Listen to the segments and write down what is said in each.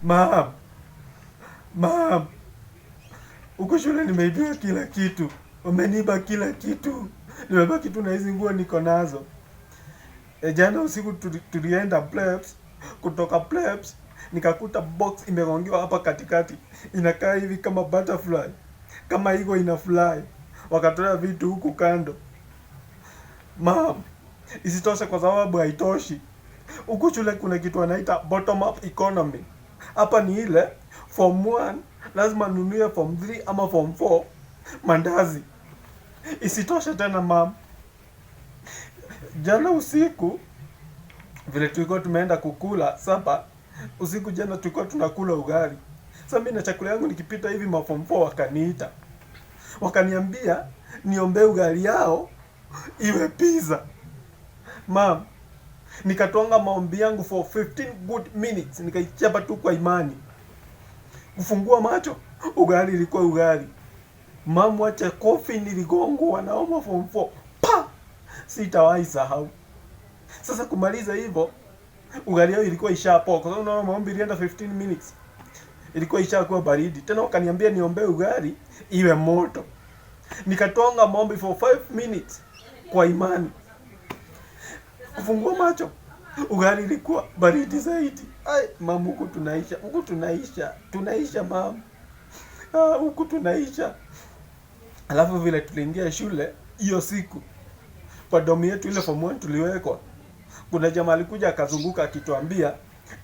Ma'am, ma'am, huko shule nimeibiwa kila kitu, wameniiba kila kitu, nimebaki tu na hizi nguo niko nazo. E, jana usiku tulienda plebs, kutoka plebs nikakuta box imegongewa hapa katikati, inakaa hivi kama butterfly, kama iko ina fly, wakatoa vitu huku kando. Ma'am, isitoshe kwa sababu haitoshi, huku shule kuna kitu wanaita bottom up economy. Hapa ni ile form 1 lazima nunue form 3 ama form 4 mandazi. Isitoshe tena ma'am, jana usiku vile tulikuwa tumeenda kukula supper usiku jana tulikuwa tunakula ugali. Sasa mimi na chakula yangu nikipita hivi ma form 4 wakaniita, wakaniambia niombee ugali yao iwe pizza. Ma'am, nikatwanga maombi yangu for 15 good minutes, nikaichapa tu kwa imani. Kufungua macho, ugali ilikuwa ugali. Ma'am, wacha kofi niligongwa na hao form 4. Pa! Sitawahi sahau. Sasa kumaliza hivyo, ugali yao ilikuwa ishapoa kwa sababu unaona maombi ilienda 15 minutes. Ilikuwa ishakuwa baridi. Tena wakaniambia niombee ugali iwe moto. Nikatwanga maombi for 5 minutes kwa imani. Kufungua macho, ugali ilikuwa baridi zaidi. Ai, ma'am, huku tunaisha, huku tunaisha, tunaisha ma'am. Ah, huku tunaisha. Alafu vile tuliingia shule hiyo siku kwa dorm yetu ile form 1 tuliwekwa, kuna jamaa alikuja akazunguka akituambia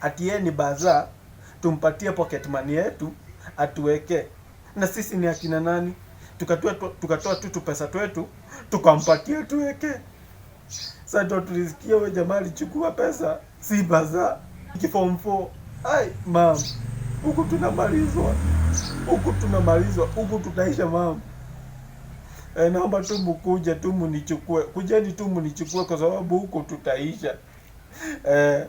ati yeye ni bursar, tumpatie pocket money yetu atuweke. Na sisi ni akina nani? Tukatoa tu pesa twetu tukampatia tuweke. Sasa ndo tulisikia huyo jamaa alichukua pesa, si bursar, form 4. Ai, ma'am, huku tunamalizwa, huku tunamalizwa, huku tutaisha ma'am. E, naomba tu mkuje tu munichukue, kujeni tu munichukue kwa sababu huku tutaisha. E,